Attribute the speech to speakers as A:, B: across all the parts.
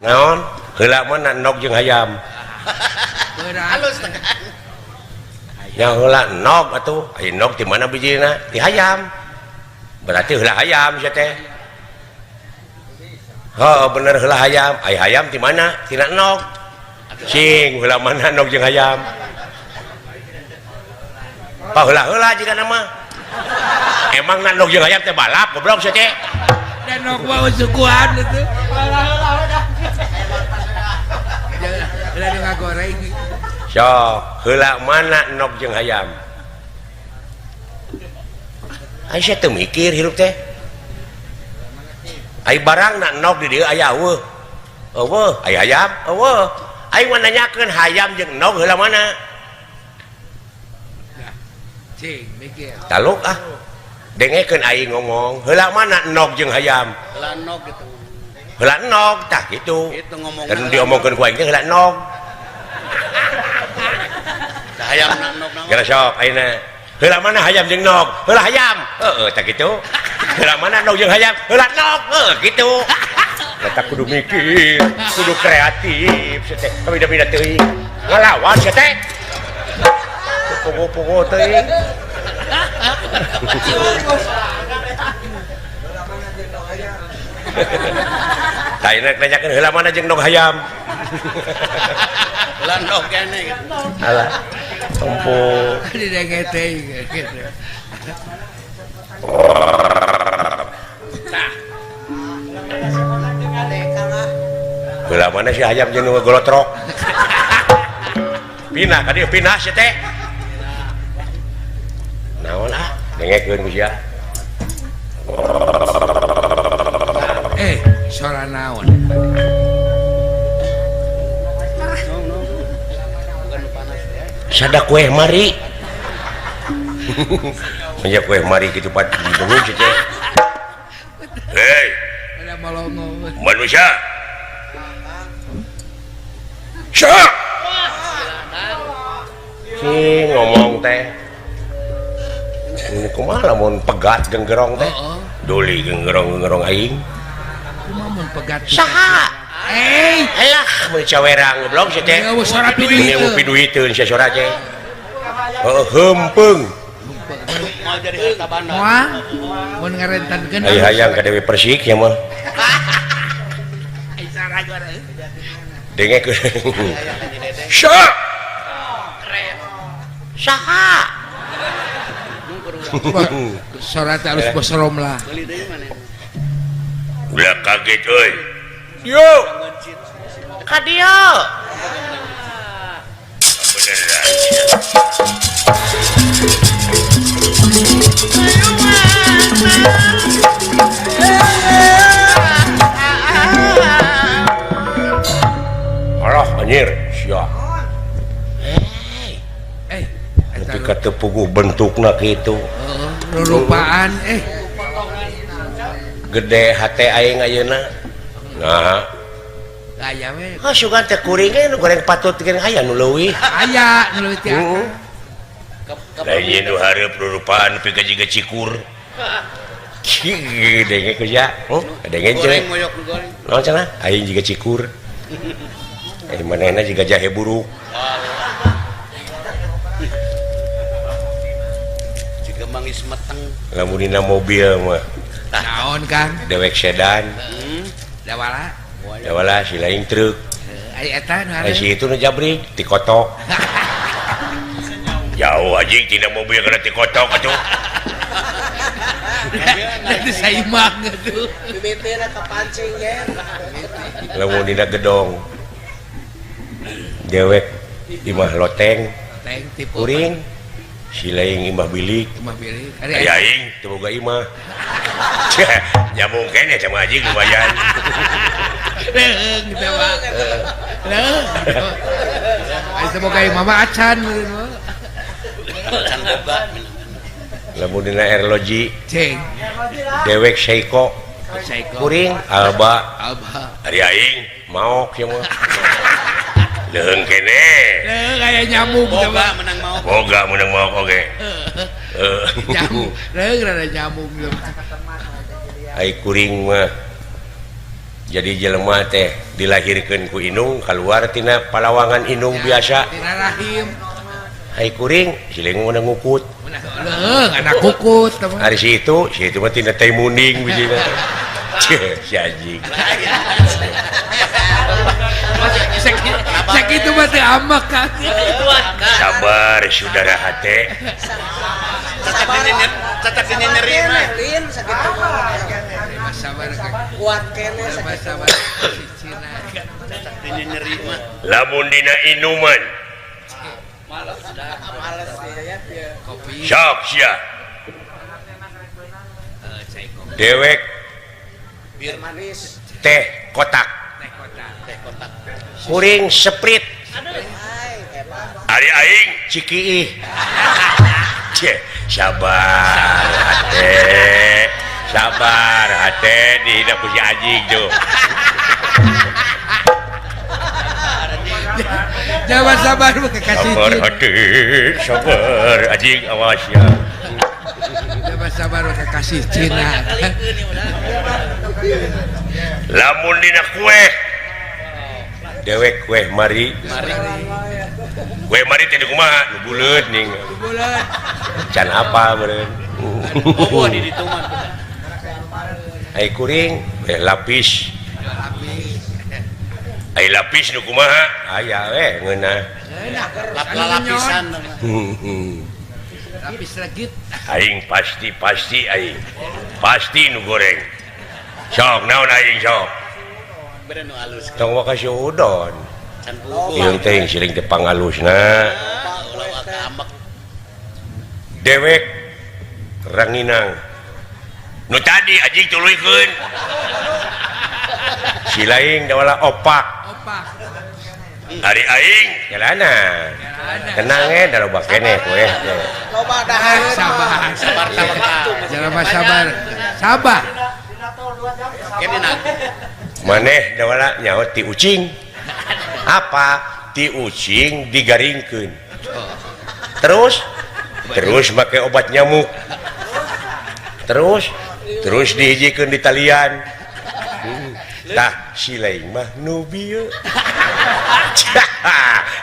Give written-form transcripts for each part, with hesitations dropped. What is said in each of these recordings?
A: Naon? Heula mana endog jeung hayam?
B: Halus tekan.
A: Nya heula endog atuh. Ai endog ti mana bijina? Ti hayam. Berarti heula hayam sia teh. Heuh, bener heula hayam. Ai hayam ti mana? Tina endog. Cing, heula mana endog jeung hayam? Pa heula-heula jigana mah. Emang na endog jeung hayam teh balap goblok sia teh.
C: Dan nok mau sukuan itu. Heula nu ngagoreng.
A: Sok, heula mana endog jeung hayam? Ai sia teu mikir hirup teh. Ai barangna endog di dieu aya eueuh. Eueuh, ai hayam eueuh. Aing mah nanyakeun hayam jeung endog heula mana?
C: Cing, mikir.
A: Taluk ah. Dengekeun aing ngomong, heula mana endog jeung hayam?
B: Heula endog gitu.
A: Heula endog tah kitu.
B: Itu ngomongna.
A: Dan diomongkeun ku aing teh heula endog.
B: Tah hayam na endog naon?
A: Geura sok ayeuna. Heula mana hayam jeung endog? Heula hayam. Heeh, tah kitu. Heula mana endog jeung hayam? Heula endog. Heuh, kitu. Eta kudu mikir, kudu kreatif sia teh. Beda-beda teuing. Ngalawan sia teh. Pugu-pugu teuing. Tah ayeuna nanyakeun heula mana jeung endog hayam?
B: Heula endog kene gitu.
A: Alah. Tempo.
C: Didenge teuing gitu.
A: Heula mana si hayam jeung nu ngagolotrok? Pindah ka dieu, pindah sia teh. Naon ah? Dengekeun ku sia.
C: Sora naon?
A: Sada kue mari. Punya kue mari kitu pat bingung sia teh. Hei. Manusia. Syah. Cing ngomong teh. Ini kumaha lamun pegat genggerong teh? Duli genggerong-genggerong aing.
C: Kumaha mun pegat?
A: Saha? Alah, mun cawerang goblok sia teh.
C: Eueuh sora piduiteun.
A: Ini piduiteun sia sora teh. Heuh, heumpeng.
B: Moal jadi harta banda.
C: Moal mun ngarentankeun.
A: Ai hayang ka Dewi Persik nya mah.
C: Ai sora goreng.
A: Dengekeun. Syah. Saha?
C: Sora teh alus bosorom lah.
A: Ulah kaget euy. Yo. Ka dieu. Beneran. Alah anjir, sia. Tapi kata puguh bentukna kitu.
C: Rupaan
A: Gede hate aing ayeuna. Nah.
C: Aya we.
A: Ah sugan teh kuring ge nu goreng patut geuning aya nu leuwih.
C: Aya nu leuwih teh.
A: Lain nu hareup rurupaan nepi ka jiga cikur. Denge ku sia. Denge
B: goreng moyok nu goreng.
A: Naon cenah? Aing jiga cikur. Manehna jiga jahe buruk.
B: Jiga manggis meteng.
A: Lamun dina mobil mah.
C: Naon Kang?
A: Dewek sedan.
C: Dawala.
A: Dawala si lain truk.
C: Ai eta nu
A: hareup. Si itu nu jabrik ti kotok. Jauh anjing tina mobil kana ti kotok atuh.
C: Nanti saimang atuh.
D: Mimitina kapancing ge.
A: Lamun dina gedong. Dewek imah loteng, kuring, si lain imah bilik, ari aing teu boga imah. Nyambung keneh sama anjing lumayan.
C: Leung teh mah. Leung. Ari teu boga imah mah acan
B: Acan boga.
A: Lamun dina erloji,
C: cing.
A: Dewek Seiko, kuring Alba. Ari aing maok ieu mah. Leung kene.
C: Leung aya nyamuk
B: boga menang maok.
A: Boga menang maok oge. Heeh.
C: Nyamuk, leung rada nyamuk.
A: Ai kuring mah Jadi jelema teh dilahirkeun ku indung keluar tina palawangan indung biasa.
C: Tina rahim.
A: Ai kuring siling meunang ngukut.
C: Leuh, anak kukut.
A: Ari si itu mah tina teh munding bijina. Ceuh, si anjing.
C: Sakitu mah teu ambek kan.
A: Sabar saudara hate.
B: Cacat nyeri mah.
D: Lin sakitu mah.
C: Sabar
D: kuat kene sakitu.
C: Sabar cicina.
B: Cacat nyeri mah.
A: Lamun dina inuman.
D: Males ya.
C: Kopi.
A: Sok sia. Dewek
D: bir manis.
A: Teh kotak.
C: Teh kotak.
B: Teh kotak.
A: Kuring Sprite. Ari aing cikiih. Ceh, sabar hate. Sabar hate dihina ku si anjing tuh.
C: Jangan sabar kekasih.
A: Sabar hate, sabar anjing awas ya.
C: Jangan sabar kekasih Cina.
A: Lamun dina kue dewek kue mari. Kue mari teh kumaha nu buleut ning.
C: Buleut.
A: Can apa meureun.
B: Oh, di ditu mah.
A: Ai kuring kue lapis. Ai lapis nu kumaha? Aya we ngeunah.
B: Lapisan.
C: Lapis legit.
A: Aing pasti aing. Pasti nu goreng. Sok naon aing sok.
B: Bere nu alus.
A: Tong waka suudon.
B: Can puguh.
A: Ieu teh siling teh pangalusna. Dewek ranginang. Nu tadi anjing tuluykeun. Si laing dawala opak.
C: Opak.
A: Ari aing jalana. Tenang eh da loba keneh kowe.
D: Loba dahareun.
C: Sabar,
B: sabar tawakal.
C: Jalma sabar. Sabar.
A: Maneh dawala nyaho ti ucing. Apa? Ti ucing digaringkeun. Terus make obat nyamuk. Terus dihijikeun di talian. Tah si lain mah nu bieu.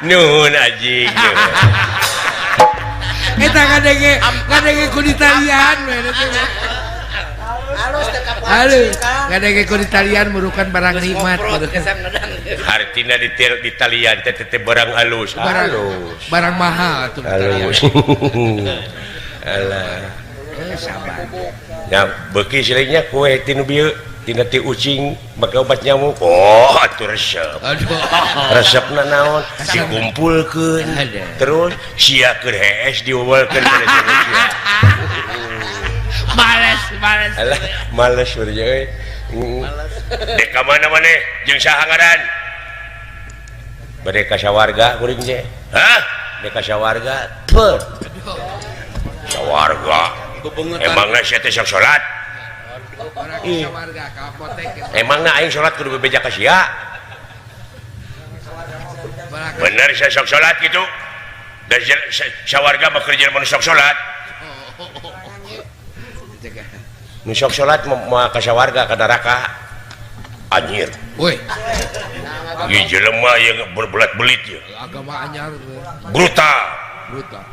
A: Nuhun anjing.
C: Eta ngadenge ku di talian we.
D: Halus teh
C: Halus. Ngadenge ku di talian merukan barang nikmat.
A: Hartina di talian teh teh barang halus. Halus.
C: Barang mahal atuh.
A: Halus. Alah.
C: Sabar.
A: Ya beuki silingnya kue ti nu bieu. Tina ti ucing make obat nyamuk. Oh, atuh resep.
C: Aduh.
A: Resepna naon? Dikumpulkeun. Terus sia keur hees diuwelkeun kana sia.
C: Males.
A: Alah, males berarti euy. Males. Dek ka mana maneh jeung saha ngaran? Bade ka sawarga kuring teh. Hah? Dek ka sawarga. Peuh. Sawarga. Emangna sia teh sok salat? Emangna aing salat kudu bebeja ka sia? Bener sia sok salat kitu? Da sawarga mah keur jelema nu sok salat. Nu sok salat mah ka sawarga ka neraka. Anjir.
C: Woi.
A: Ieu jelema ieu berbelat-belit ieu.
C: Agama anyar.
A: Brutal.
C: Brutal.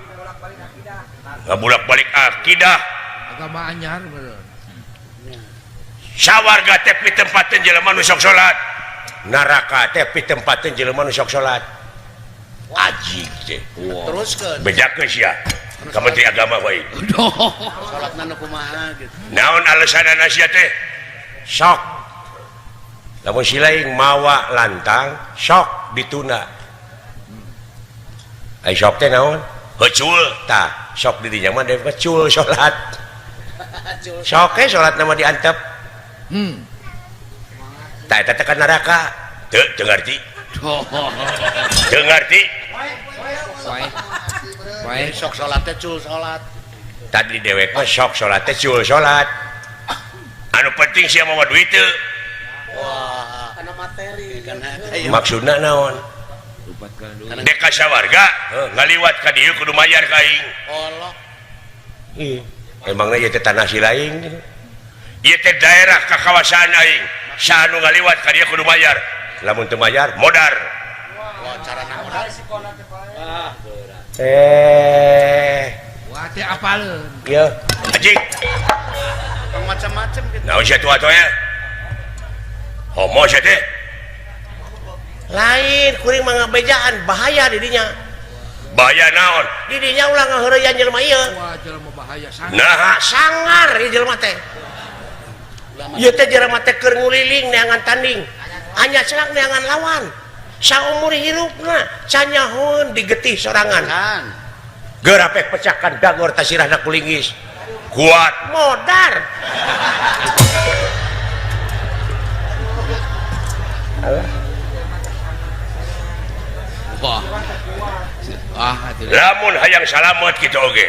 A: Ngabulak-balik akidah.
C: Agama anyar bener.
A: Sawarga teh pitempateun jelema nu sok salat. Neraka teh pitempateun jelema nu sok salat. Ajig teh.
B: Teruskeun.
A: Bejakeun sia. Ka Menteri Agama wae.
B: Salatna nu kumaha gitu.
A: Naon alasanana sia teh? Sok. Lamun si lain mawa lantang, sok ditunda. Ai sok teh naon? Hecul tah, sok di dinya mah deui hecul salat. Sok we salat mah diantep. Tah eta teh ka neraka. Teu teu ngarti. Teu ngarti.
C: Wae
B: sok salat teh cul salat.
A: Tadi dewek mah sok salat teh cul salat. Anu penting sia mawa duit teu.
B: Wah,
D: kana materi.
A: Maksudna naon? Dek ka sawarga, ngaliwat ka dieu kudu mayar ka aing.
B: Allah.
A: Ih, emangna ieu teh tanah si lain. Ieu teh daerah kakawasaan aing. Saha nu ngaliwat ka dieu kudu bayar. Lamun teu bayar modar.
B: Wah, carana modar.
C: Wah teh apaleun.
A: Ieu anjing.
B: Tong macam-macam gitu.
A: Naon sia tua atuh ya? Homo sia teh. Lain kuring mah ngabejaan bahaya di dinya. Bahaya naon? Di dinya ulah ngaheureyan jelema ieu.
C: Wah, jelema bahaya sangar.
A: Nah, sangar ieu jelema teh. Ieu teh jelema teh keur nguliling neangan tanding. Anya celak neangan lawan. Saumur hirupna canyahoun digetih sorangan. Geurapek pecahkan dagor tasirahna kulinggis. Kuat modar. Alah.
C: Wah. Ah,
A: lamun hayang salamet kitu oge.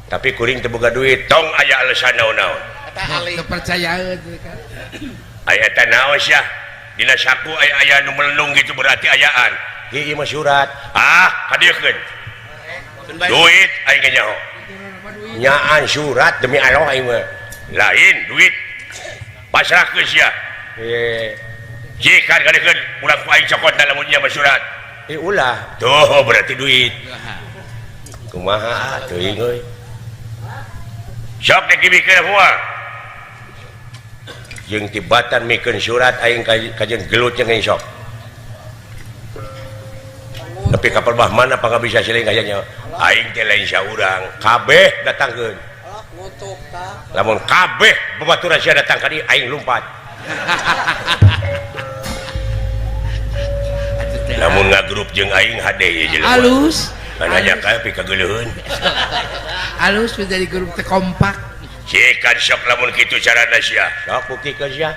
A: Tapi kuring teu boga duit, tong aya alasan naon-naon.
C: Teu percayaeun kan.
A: Aya eta naon sia? Dina saku aya aya nu melendung gitu berarti ayaan. Ieu mah surat. Ah, kadieukeun. Duit aing ge nyaho. Nyaan surat demi Allah aing mah. Lain duit. Pasrahkeun sia. Jika kadieukeun ulah ku aing cokot lamun nya mah surat. Ulah. Tuh berarti duit. Kumaha teuing euy. Sok dek dibikeun moal. Jeung tibatan mikeun surat aing kajeun gelut jeung aing sok. Tapi kapal bah mana pangabisa siling kayanya. Aing teh lain saurang, kabeh datangkeun. Lamun kabeh babaturan sia datang ka dieu aing lumpat. Lamun ngagrup jeung aing hade ieu jelema.
C: Alus.
A: Nanya ka pikageuleuheun.
C: Alus menjadi grup teh kompak.
A: Cikan sok lamun kitu carana sia. Sok buktikeun sia.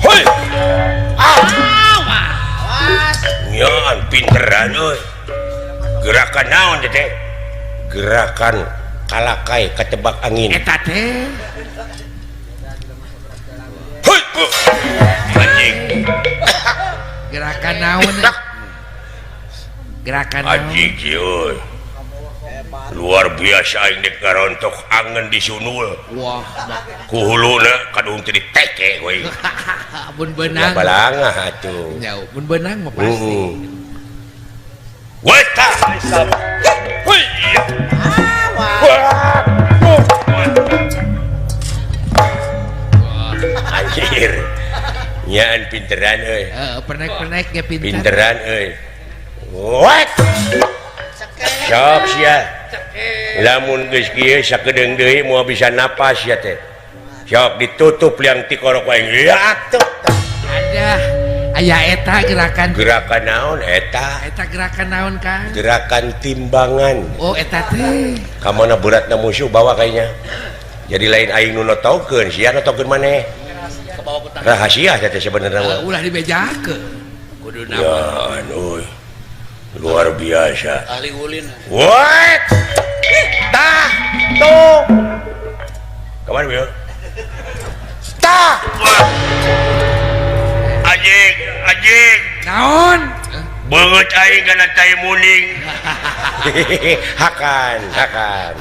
A: Hoi. Ah. Pinteran euy. Gerakan naon teh? Gerakan kalakai katebak angin.
C: Eta teh.
A: Hoi. Anjing.
C: Gerakan naon? Gerakan naon?
A: Anjing euy. Luar biasa aing dek ngarontok angen di sunul.
C: Wah,
A: ku huluna kadung teh diteke we.
C: Mun beunang.
A: Balangah atuh.
C: Nya, mun beunang mah pasti.
A: Weta. Hoi. Anjir. Nyaan pinteran euy.
C: Heeh, penek-penek ge pinter.
A: Pinteran euy. Wek. Sok sia. Lamun geus kieu sakedeung deui moal bisa napas sia teh. Sok ditutup liang tikorok aing. Ya atuh.
C: Ada aya eta gerakan.
A: Gerakan naon eta?
C: Eta gerakan naon Kang?
A: Gerakan timbangan.
C: Oh eta teh.
A: Ka mana beratna musuh bawa kayaknya. Jadi lain aing nu notokeun, sia notokeun maneh. Rahasia teh sebenarnya mah.
C: Ulah dibejakeun. Kuduna.
A: Ya aduh. Luar biasa.
B: Ahli ulin.
A: What? Tah, tuh. Kapan ieu? Tah. Anjing, anjing.
C: Naon?
A: Beungeut aing kana tai muning. Hakan, hakan.